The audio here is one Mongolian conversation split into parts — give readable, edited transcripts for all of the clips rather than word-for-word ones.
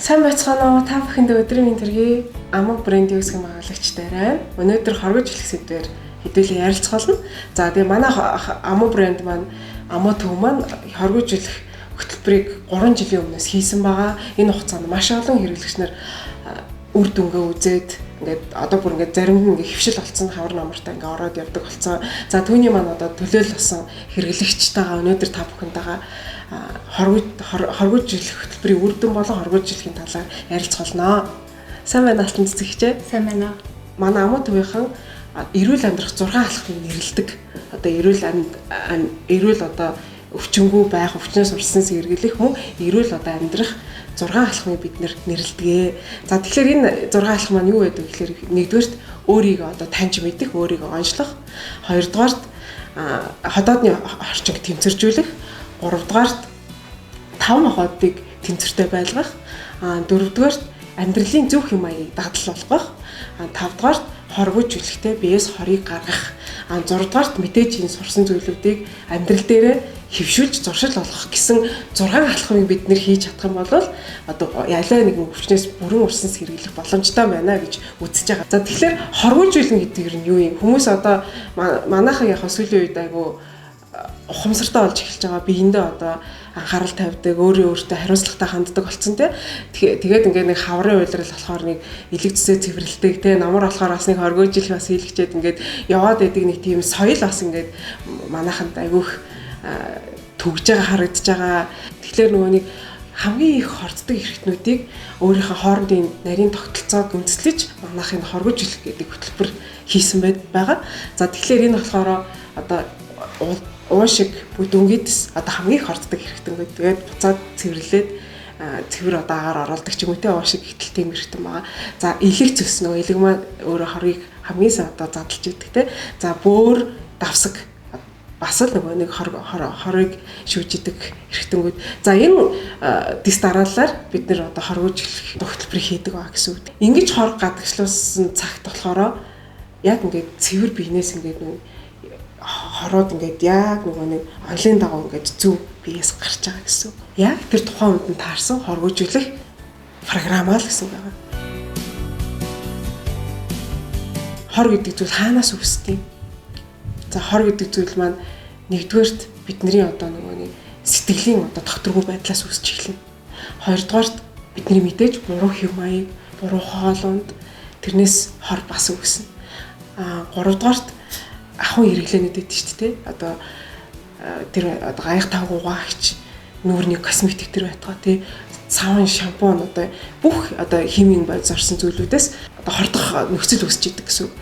Сайн байцгаана уу? Та бүхэнд өдрийн мэнд төргий. Амаг брендийн үүсгэн байгуулагч Дарай. Өнөөдөр хоргож хэлэх сэдвээр хэдүүлээ ярилцах болно. За тэгээ манай Амуу брэнд маань Амуу төв маань хоргож хэлэх хөтөлбөрийг 3 жилийн өмнөөс хийсэн байгаа. Энэ хугацаанд маш олон хэрэглэгч нар үр дүнгээ үзээд ингээд одоо бүр ингээд зарим нь ингээд хөвшил болсон, хавар намартай ингээд ороод явдаг болсон. За түүний маань одоо төлөөлөл болсон хэрэглэгчтэйгээ өнөөдөр та бүхэнтэйгээ хоргож хэлэх хөтөлбөрийн үр дүн болон хоргож хэлхийн талаар ярилцах болно. Сайн байна Алтан цэцэгчээ. Сайн байна уу. Манай Амуу төвийнхэн эрүүл амьдрах 6 алхмыг нэрлэдэг. Одоо эрүүл эрүүл одоо өвчнгүй байх, өвчнөөс урьдчилан сэргийлэх мөн эрүүл одоо амьдрах 6 алхмыг бид нэрлэдэг. За тэгэхээр энэ 6 алхам маань юу байдаг гэхээр нэгдүгээрт өөрийгөө одоо таньж мэдэх, өөрийгөө онцлох. Хоёрдугаарт ходоодны орчинг тэнцвэржүүлэх. Гуравдугаарт тав махбодыг тэнцвэртэй байлгах. Дөрөвдүгээрт амьдралын зөв хэм маягийг дадал болгох. Тавдугаарт хоргож үлэхтэй биеэс хорыг гаргах. Зурдугаарт мэдээж энэ сурсан зүйлүүдийг амьдрал дээрээ хэвшүүлж зуршил болгох гэсэн 6 алхмыг бид нэр хийж чадах юм бол одоо ялаа нэгэн өвчнөөс бүрэн урьдчилан сэргийлэх боломжтой байна гэж үзэж байгаа. За тэгэхээр хоргож үлнэ гэдэг нь юу юм? Хүмүүс одоо манайхан яг сүүлийн үед айгу ухамсартай болж эхэлж байгаа. Биендээ одоо анхаарал тавьдаг, өөрөө өөртөө хариуцлагатай ханддаг болсон тий. Тэгээд ингээд нэг хаврын уйлрал болохоор нэг элэг зүсээ цэвэрлдэг тий. Намар болохоор бас нэг хоргоожил бас хийлгчээд ингээд яваад байдаг нэг тийм соёл бас ингээд манайханд айгүйх түгж байгаа харагдаж байгаа. Тэгэхээр нөгөө нэг хамгийн их хорддог эрхтнүүдийг өөрийнхөө хоорондын нарийн тогтолцоог үндэслэж манайхын хоргож хэлэх гэдэг хөтөлбөр хийсэн байгаа. За тэгэхээр энэ болохоор одоо уун шиг бүдүнгэдс одоо хамгийн их хорддог эрхтэнгүүд. Тэгээд буцаад цэвэрлээд цэвэр одоо агаар оруулдаг ч юм уу те, уун шиг гэтэл тийм эрхтэн байгаа. За элэг цөс нөгөө элэг маань өөрөө хорыг хамгийн сайн одоо задлж идэг те. За бөөр давсаг бас л нөгөө нэг хорыг шүүж идэг эрхтэнгүүд. За энэ дис дараалалаар бид нэр одоо хоргож эхлэх хөтөлбөрийг хийдэг байгаа гэсэн үг. Ингэж хор гадагшлуулсан цагт болохоор яг ингээд цэвэр биенээс ингээд нөгөө хороод ингээд яг нөгөө нэг онлын дагуу ингээд зөв биес гарч байгаа гэсэн үг. Яг тэр тухайн хүнд нь таарсан хоргожүүлэх програмаа л гэсэн үг байна. Хор гэдэг зүйл хаанаас үүсдэг юм? За хор гэдэг зүйл маань нэгдүгээрт бидний одоо нөгөө нэг сэтгэлийн одоо тогтворгүй байдлаас үүсч эхэлнэ. Хоёрдугаарт бидний мэдээж буруу хэв маяг, буруу хоолунд тэрнээс хор бас үүснэ. Гуравдугаарт ахуйн хэрэглээнүүд байдаг шүү дээ. Одоо тэр одоо аяг тавг угаагч нүүрний косметик тэр байтугай тий. Савн шампунь одоо бүх одоо химийн бодис орсон зүйлүүдээс одоо хордох нөхцөл үүсч идэг гэсэн үг.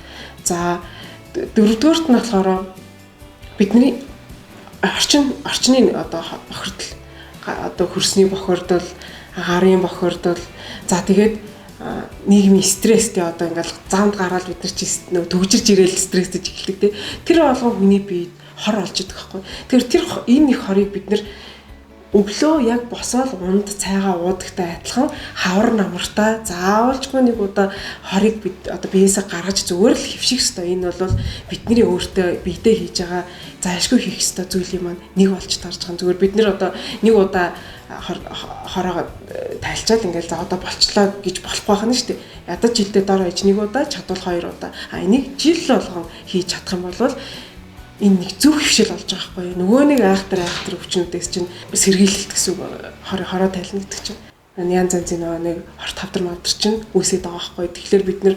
За дөрөвдүгээрт нь болохоор бидний орчны одоо бохирдол, одоо хөрсний бохирдол, агарын бохирдол, за тэгээд нийгмийн стресстэй одоо ингээл замд гараад бид нар чи нөгөө төгжирж ирээл стресстэй эхэлдэг те. Тэр болгон хүний биед хор олж идэх байхгүй. Тэгэхээр тэр энэ их хорыг бид нар өглөө яг босоод унд цайгаа уудагтай адилхан хавар намартаа заавалжгүй нэг удаа хорыг бид одоо биесээ гаргаж зүгээр л хөвших ёстой. Энэ бол бидний өөртөө биедээ хийж байгаа зайлшгүй хийх ёстой зүйлийн маань нэг болж тарж байгаа. Зүгээр бид нэр одоо нэг удаа хороогоо тайлчаад ингээл за одоо болчлоо гэж болохгүй байна шүү дээ. Ядаж жилдээ дор хаяж нэг удаа, чадвал хоёр удаа. А энийг жил болгон хийж чадах юм бол энэ нэг зөв хвшил болж байгаа байхгүй юу? Нөгөө нэг айхтар өвчнүүдээс чинь сэргийлэлт гэсэн үг, хороо тайлна гэдэг чинь. Янз янзын нөгөө нэг хор тавдар мавдар чинь үүсээд байгаа байхгүй юу? Тэгэхээр бид нэр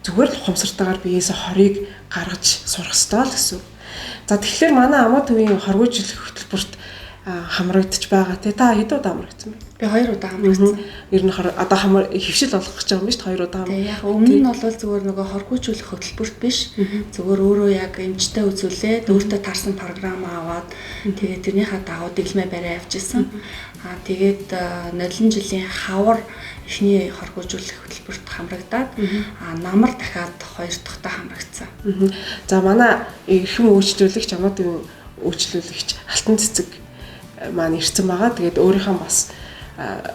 зүгээр л ухамсартайгаар биеэсээ хорыг гаргаж сурах ёстой л гэсэн үг. За тэгэхээр манай Амуу төвийн хоргож хэлэх хөтөлбөрт хамрагдчих байгаа тий. Та хэд удаа хамрагдсан бэ? Би 2 удаа хамрагдсан. Ер нь одоо хамар хөвшил болгох гэж байгаа юм биш үү? 2 удаа. Тэгээ яг өмнө нь бол зүгээр нөгөө хоргуйчүүлэх хөтөлбөрт биш. Зүгээр өөрөө яг эмчтэй үзүүлээд өөртөө таарсан програм аваад тэгээд тэрнийхээ дагуу дэглэмээ бариа явж исэн. Тэгээд нодлон жилийн хавар эхний хоргуйжуулах хөтөлбөрт хамрагдаад намар дахиад 2 дахьтаа хамрагдсан. За манай эрхэм үйлчлүүлэгч Амуу төвийн үйлчлүүлэгч Алтан цэцэг маань ирсэн байгаа. Тэгээд өөрийнхөө бас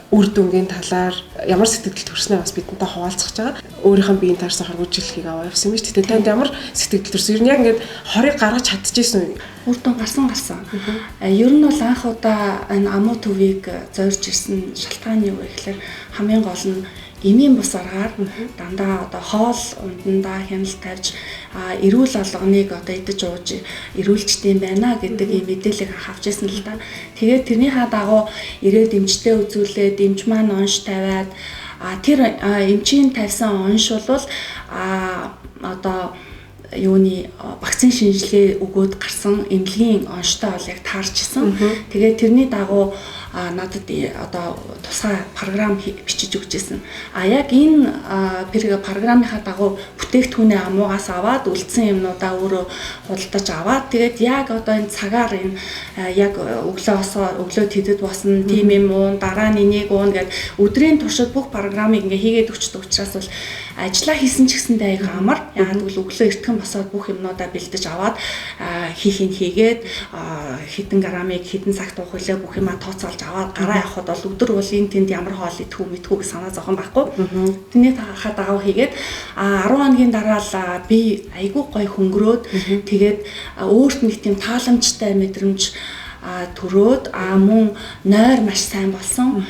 үр дүнгийн талаар ямар сэтгэл төрснөө бас бидэнтэй хуваалцах гэж байгаа. Өөрийнхөө биеийн таарсан хоргож хэлхийг аваа явсан юм шүү дээ. Танд ямар сэтгэл төрсөн? Ер нь яг ингээд хорыг гаргаж чадчихсэн үү? Үр дүн гарсан. Ер нь бол анх удаа энэ амуу төвийг зорж ирсэн шалтгаан юу вэ гэхээр хамгийн гол нь эмийн бус аргаар дандаа одоо хоол ундандаа хяналт тавьж эрүүл олгоныг одоо идэж ууж эрүүлжтэй юм байна гэдэг ийм мэдээллийг анх авч ирсэн л да. Тэгээд тэрнийхээ дагуу ирээд эмчтэй үзүүлээд эмч маань онш тавиад тэр эмчийн тавьсан онш бол одоо юуны вакцины шинжилгээ өгөөд гарсан эмнэлгийн онштой бол яг таарч исэн. Тэгээд тэрний дагуу надад одоо тусгай програм бичиж өгч исэн. А яг энэ програмынхаа дагуу бүтээгдэхүүнээ амуугаас аваад үлдсэн юмнуудаа өөрөө худалдаж аваад тэгээд яг одоо энэ цагаар энэ яг өглөө тэдэд босно, тийм юм уун, дараа нь энийг уун гэд өдрийн туршид бүх програмыг ингээ хийгээд өгчдөг учраас бол ажиллаа хийсэн ч гэсэндээ айгүй амар. Яагаад гэвэл өглөө эртхэн босоод бүх юмнуудаа бэлдэж аваад хийхин хийгээд хэдэн грамыг хэдэн цагт уух үлээ бүх юмаа тооцоолж аваад гараа явхад бол өдөр бол энэ тэнд ямар хоол идэх үү мэдхүү гэж санаа зовхон байхгүй. Тэрний хаа дагав хийгээд 10 хоногийн дараа л би айгүй гоё хөнгөрөөд тэгээд өөрт нэг тийм тааламжтай мэдрэмж төрөөд мөн нойр маш сайн болсон.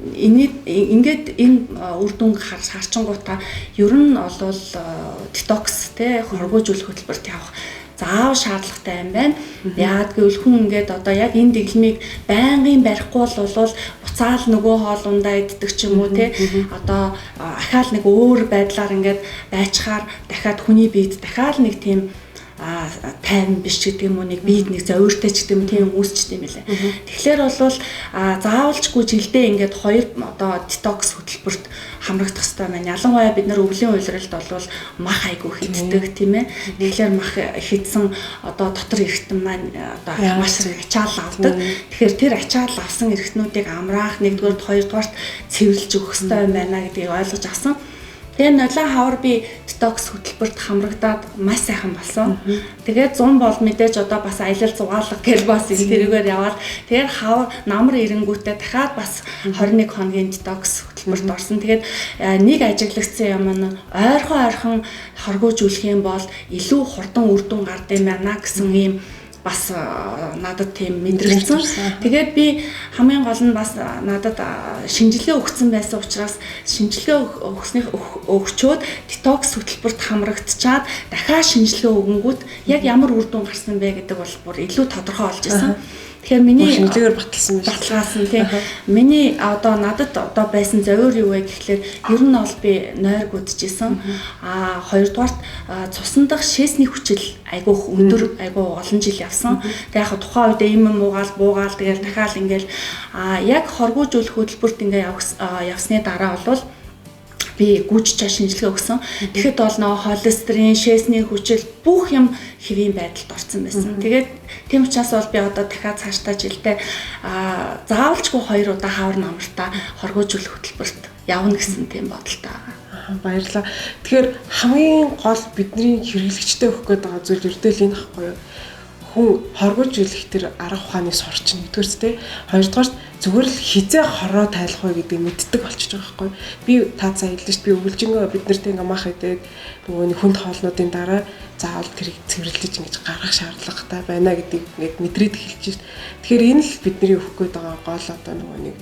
Ингээд энэ үр дүнг харчингуудаа ер нь бол детокс те хоргоожүүлэх хөтөлбөрт явах заавал шаардлагатай юм байна. Яагаад гэвэл хүн ингээд одоо яг энэ дэглэмийг байнгын барихгүй бол буцаал нөгөө хоол ундаа иддэг ч юм уу те одоо ахаал нэг өөр байдлаар ингээд байчхаар дахиад хүний биед дахиад нэг тийм тайван биш гэдэг юм уу, нэг биед нэг зовиртой ч гэдэг юм, тийм үүсчихдээ юм билээ. Тэгэхээр бол заавалчгүй жилдээ ингээд хоёр одоо детокс хөтөлбөрт хамрагдах хэрэгтэй байна. Ялангуяа бид нар өвлийн улиралд бол мах айгүй хиддэг тийм ээ. Тэгэхээр мах хидсэн одоо дотор эргэтэн маань одоо маш ачаал авдаг. Тэгэхээр тэр ачаал авсан эргэтнүүдийг амраах нэгдүгээр, хоёрдугаарт цэвэрлж өгөх хэрэгтэй юм байна гэдгийг ойлгож авсан. Тэгээ нойлон хавар би детокс хөтөлбөрт хамрагдаад маш сайхан болсон. Тэгээд 100 бол мэдээж одоо бас аялал зугаалга гэл бас энэ тэрүүгээр яваад тэгээд хавар намар ирэнгүүтээ дахиад бас 21 хоногийн детокс хөтөлбөрт орсон. Тэгээд нэг ажиглагдсан юм нь ойрхон хоргоожүүлэх юм бол илүү хурдан үр дүн гард юм байна гэсэн ийм бас надад тийм мэдрэгдсэн. Тэгээд би хамгийн гол нь бас надад шинжилгээ өгсөн байсан учраас шинжилгээ өгснийх өгчөөд детокс хөтөлбөрт хамрагдчаад дахиад шинжилгээ өгөнгүүт яг ямар үр дүн гарсан бэ гэдэг бол бүр илүү тодорхой болж исэн. Тэгэхээр миний шинжилгээгээр баталсан байх. Баталгаасан тийм. Миний одоо надад одоо байсан зовиор юу вэ гэхлээр ер нь бол би нойр гүджижсэн. Хоёрдугаарт цусан дах шээсний хүчил айгүй өндөр, айгүй олон жил явсан. Тэгээ яг тухайн үед им юм уугаал буугаал тэгэл дахиад ингээл яг хоргоожүүлэх хөтөлбөрт ингээ явсны дараа бол би гүйж чаа шинжилгээ өгсөн. Тэгэхэд бол нөгөө холестерин, шээсний хүчил бүх юм хэвийн байдалд орсон байсан. Тэгээд тийм учраас бол би одоо дахиад цаашдаа жилдээ заавалчгүй 2 удаа хавар намартаа хоргоожүүлэх хөтөлбөрт явна гэсэн тийм бодолтой байгаа. Баярлалаа. Тэгэхээр хамгийн гол бидний хэрэглэгчтэй өгөх гээд байгаа зүйл ердөөл энэ байхгүй юу? Хүн хоргоожүүлэх тэр арга ухааны сурч нэгдүгээр тэ. Хоёрдугаар зүгээр л хизээ хороо тайлах вэ гэдгийг мэддэг болчихж байгаа байхгүй. Би та цаа хэллээ шүү дээ. Би өвлжингөө бид нартэй ингээ мах идээд нөгөө нэг хүнд хоолнуудын дараа заавал тэрийг цэвэрлэж ингэж гаргах шаардлагатай байна гэдгийг ингээд мэдрээд эхэлж шít. Тэгэхээр энэ л бидний өгөх гээд байгаа гол одоо нөгөө нэг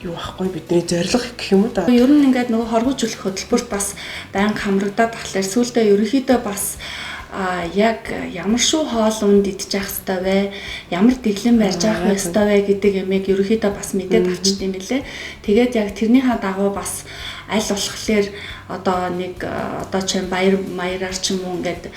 юу байхгүй бидний зорилго гэх юм уу да. Ер нь ингээд нөгөө хоргоожүүлэх хөтөлбөрт бас байнга хамрагдаад тахлаар сүүлдээ ерөнхийдөө бас яг ямар шүү хоол унд идэж явах хэрэгтэй вэ? Ямар дэглэм барьж авах ёстой вэ гэдэг юмыг ерөнхийдөө бас мэдээд авчт юм билээ. Тэгээд яг тэрнийхээ дагуу бас аль болохоор одоо нэг одоо чинь баяр маяраар ч юм уу ингээд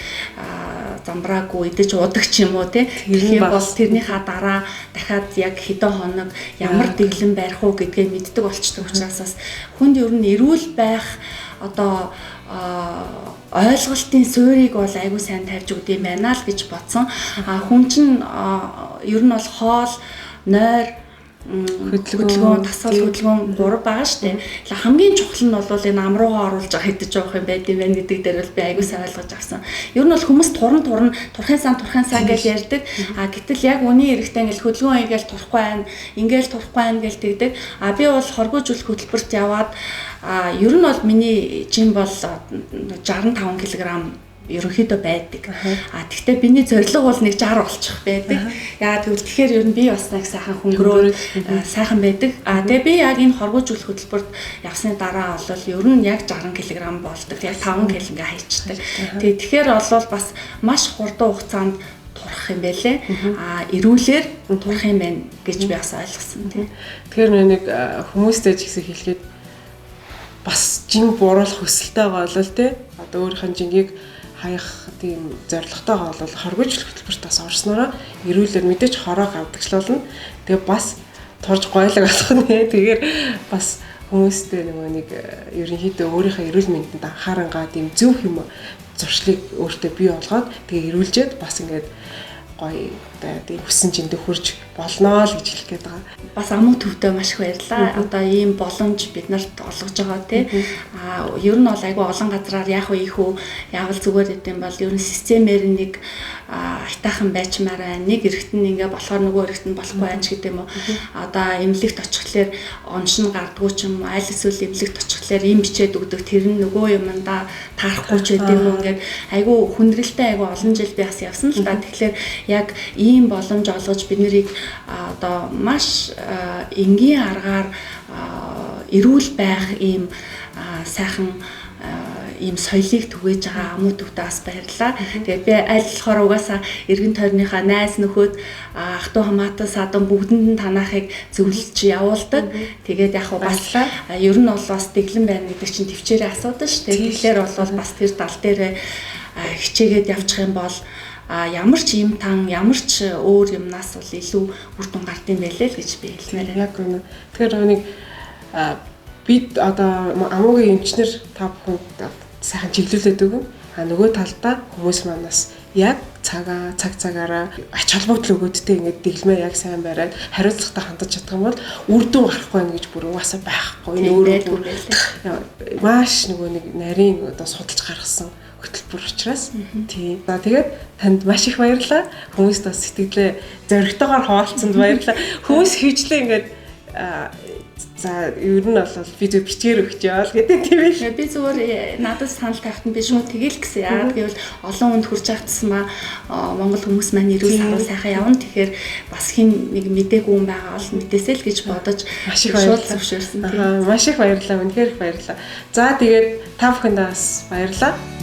замбраагүй идэж уудаг ч юм уу тий. Тэгэхээр бол тэрнийхээ дараа дахиад яг хэдэн хоног ямар дэглэм барих уу гэдгээ мэддэг болчдөг учраас бас хүнд ер нь эрүүл байх одоо ойлголтын суурийг бол айгүй сайн тавьж өгд юм байна л гэж бодсон. Хүн чинь ер нь бол хоол, нойр, хөдөлгөөн, дасгал хөдөлгөөн гурав байгаа шүү дээ. Хамгийн чухал нь бол энэ ам руугаа оруулж байгаа идэж явах юм байд юм байна гэдэг дээр бол би айгүй сайн ойлгож авсан. Ер нь бол хүмүүс туран турхын сан гэж ярьдаг. Гэтэл яг үний эрэхтэй ингээл хөдөлгөөн ингээл турахгүй байна, ингээл турахгүй байна гэж тэгдэг. Би бол хоргоожүүлэх хөтөлбөрт яваад ер нь бол миний жим бол 65 кг ерөнхийдөө байдаг. А тэгвэл биний зорилго бол нэг 60 болчих байдаг. Яагаад гэвэл тэгэхээр ер нь би бас нэг сайхан хөнгөрөө сайхан байдаг. А тэгээ би яг энэ хоргуужуулах хөтөлбөрт явсны дараа бол ер нь яг 60 кг болдог. Яг 5 кг ингээ хайчдаг. Тэгээ тэгэхээр бол бас маш хурдан хугацаанд турах юм байлээ. А эрүүлэр турах юм байна гэж би бас ойлгосон тийм. Тэгэхээр нэг хүмүүстэй ч гэсэн хэлэхэд бас жин буруулах хүсэлтэй байгаа бол тий. Одоо өөрийнх нь жингийг хаях тийм зорилготойгоо бол хоргожлох хөтөлбөрт бас орсноороо эрүүлэр мэдээж хороо гавдагчлуулна. Тэгээ бас турж гойлог болох нэ. Тэгэхээр бас хүмүүстэй нөгөө нэг ерөнхийдөө өөрийнхөө эрүүл мэндэнд анхаарангаа тийм зөв юм зуршлыг өөртөө бий болгоод тэгээ эрүүлжээд бас ингээд гоё одоо тийм хүссэн жиндээ хүрч болно л гэж хэлэх гээд байгаа. Бас амуу төвдөө маш их баярлалаа. Одоо ийм боломж бид нарт олгож байгаа тий. А ер нь бол айгүй олон газраар яах вэ их үү яавал зүгээр гэдэм бол ер нь системээр нэг айтаахан байчмаар байна. Нэг эргэтэн ингээ болохоор нөгөө эргэтэн болохгүй байх ч гэдэг юм уу. Одоо эмнэлэгт очихлоор оншин гардгуу ч юм уу, аль эсвэл эмнэлэгт очихлоор им бичээд өгдөг тэр нь нөгөө юмдаа таарахгүй ч гэдэг юм уу. Ингээд айгүй хүндрэлтэй айгүй олон жил би бас явсан л да. Тэгэхээр яг ийм боломж олгож бид нарыг одоо маш энгийн аргаар эрүүл байх ийм сайхан ийм соёлыг түгээж байгаа амуу төвдөө бас баярлалаа. Тэгээд би аль болохоор угаасаа эргэн тойрныхаа найз нөхөд ах トゥ хамаатан садан бүгдэнд нь танаахыг зөвлөж явуулдаг. Тэгээд яг бас ер нь бол бас дэглэн байна гэдэг чинь төвчээрээ асуудаг шүү дээ. Тэгэхээр бол бас тэр тал дээр хичээгээд явчих юм бол ямар ч юм тан ямар ч өөр юмнаас бол илүү үр дүн гардыг байлээ л гэж би хэлмээр байна. Яг үнэ. Тэгэхээр нэг бид одоо амуугийн эмчнэр та бүхэнд сайхан чиглүүлээд өгнө. А нөгөө талдаа хүмүүс манаас яг цаг цагаараа ач холбогдол өгөөдтэй ингээд дэглэмээ яг сайн бариад хариуцлагатай хандаж чадах юм бол үр дүн гарахгүй байна гэж бүр угаасаа байхгүй. Энэ өөрөө маш нөгөө нэг нарийн одоо судалж гаргасан хөтөлбөр учраас тий. За тэгээд танд маш их баярлалаа. Хүмүүст бас сэтгэлээ зоригтойгоор хуваалцсанд баярлалаа. Хүмүүс хөвжлээ ингээд за ер нь бол би зөв бичгээр өгчөө л гэдэг тийм ээ. Би зүгээр надад санал тавихт нь би шууд тэгэл гэсэн. Яагаад гэвэл олон хүнд хүрч явах тусмаа Монгол хүмүүс маань эрүүл саруу сайхан явна. Тэгэхээр бас хин нэг мдээгүй юм байгаа бол мэдээсэй л гэж бодож маш их шууд зөвшөөрсөн. Маш их баярлалаа. Үнэхээр их баярлалаа. За тэгээд та бүхэндээ бас баярлалаа.